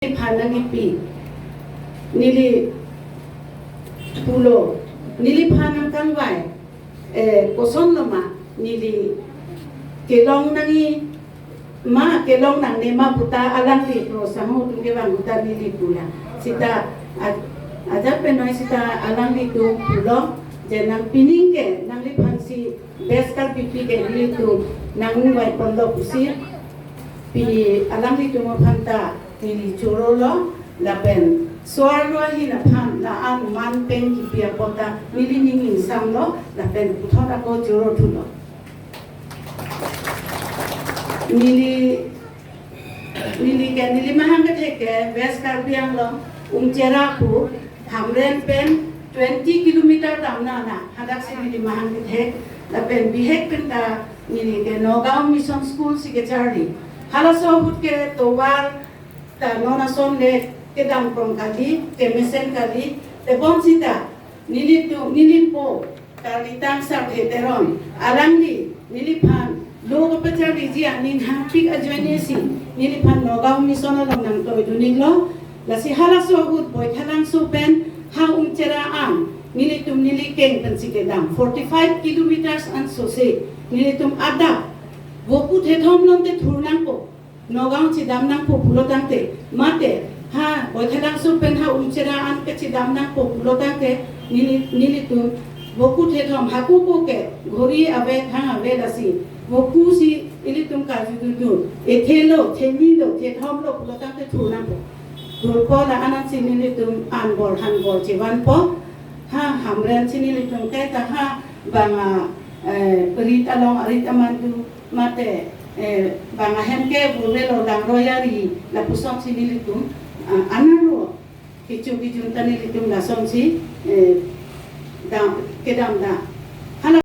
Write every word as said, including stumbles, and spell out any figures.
neliphan nangkipi. Neli pulo, neliphan nangkangvai, eh, koson loma, neli kelong nangji ma, kelong nangne ma puta alangli pro sangho atum kevang puta neli pula. Seta a-, ajat penoi seta alanglitum pulo, je nangpining ke, nangliphansi best Karbipi ke nelitum nangvai ponlo pusi, pini alanglitum aphan ta neli chorolo, lapen so-arlo ahin aphan la-an man pen kipi apot ta neli ning ingsamlo, lapen puthot ako choro thulo. Neli, neli ke, neli mahang kethek ke West Karbi Anglong, Umchera pu, Hamren pen twenty kilometer damnang, hadaksi neli mahang kethek, lapen bihek pen ta neli ke Nagaon Mission School si kecharli. Halaso ahut ke tovar ta non ason le kedam prong kali, kemesen kali, tebon seta nelitum, nelipo, Karli Tangsar Theteron, alangli neliphan lo kapacharliji aning hangpik ajoine si neliphan Nagaon Mission along nangtoidun-iklo. Lasi halaso ahut Baithalangso pen ha Umchera an nelitum neli keng pensi kedam, forty-five kilometers an sose, nelitum adap Voku thethom along te thur nangpo, Nagaon chedam nangpo pulo tangte, mate ha Baithalangso pen ha Umchera an ke chedam nangpo pulo tangte, neli, nelitum Voku thethom, hako ko ke ghori ave, thang ave, lasi Voku si ilitum karjudundu, ethelo, thenilo, thethomlo pulo tangte thur nangpo. Thurpo, la-an ansi nelitum anbor hanbor chevanpo. Ha Hamren si nelitum kaita ha bang a, eh, rit along, rit amandu, mate, eh, bang ahem ke bur-elo, langroi ari, lapusonsi nelitum, ah, anarlo kecho kejun ta nelitum lasonsi, eh, dam, kedam da.